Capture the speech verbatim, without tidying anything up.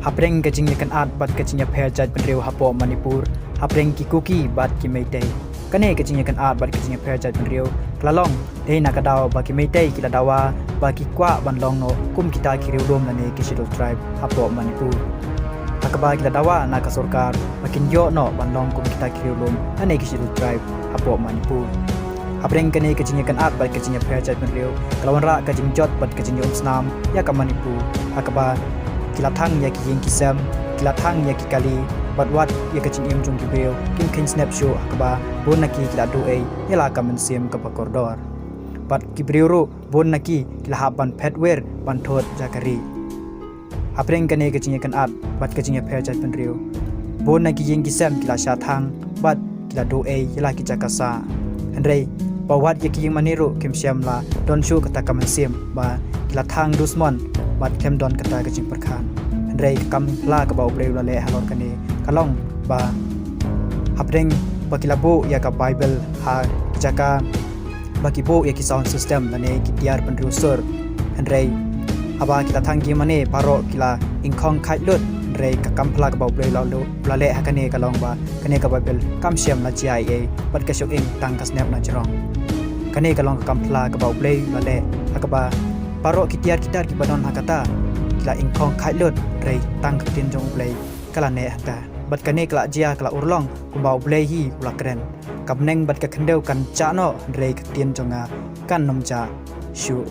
Hapdeng ka jingïakynad bad ka jingïapher jaitbynriew hapoh Manipur hapdeng ki Kuki bad ki Meitei. Kane ka jingïakynad bad ka jingïapher jaitbynriew ka la long dei na ka daw ba ki Meitei ki la dawa ba ki kwah ban long noh kum kita ki riewlum lane ki Scheduled Tribe hapoh Manipur. Ha kaba ki la dawa na ka sorkar ba kin ïoh noh ban long kum kita ki riewlum lane ki Scheduled Tribe hapoh Manipur. Hapdeng kane ka jingïakynad bad ka jingïapher jaitbynriew ka la wanrah ka jingjot bad ka jingïaumsnam ïa ka Manipur, ha kaba ki la thang ïa ki ïing ki sem, ki la thang ïa ki kali, bad wat ïa ka jingim jong ki briew kim kheiñ snep shuh, ha kaba bun na ki ki la duh ei ïa la ka mynsiem kaba kordor. Bad ki briew ruh bun na ki ki la hap ban phet wir ban thut ïa ka ri. Hapdeng kane ka jingïakynad bad ka jingïapher jaitbynriew, bun na ki ïing ki sem ki la shah thang bad ki la duh ei ïa la ki jaka sah. Hynrei ba wat ïa ki ïing mane ruh kim shym la don shuh kata ka mynsiem ba ki la thang dusmon bad khlem don kata ka jingpyrkhat. Hynrei ka kam phla kaba U Blei u la leh halor kane ka long ba hapdeng ba ki la buh ïa ka Baibl ha ki jaka ba ki buh ïa ki sound system lane ki tiar pynriew sur. Hynrei haba ki la thang ki mane baroh ki la ingkhong khaid lut, hynrei ka kam phla kaba U Blei u la leh ha kane ka long ba kane ka Baibl kam shym la jia ei ei bad ka shong tang ka snep na jrong. Kane ka long ka kam phla kaba U Blei u la leh, ha kaba baroh ki tiar ki tiar kiba don ha kata ki la ingkhong khaid lut, hynrei tang ka ktien jong U Blei ka la neh hangta. Bad kane ka la jia ka la urlong kumba U Blei hi u la kren. Ka bneng bad ka khyndew kan jah noh, hynrei ka ktien jong nga kan nym jah shuh.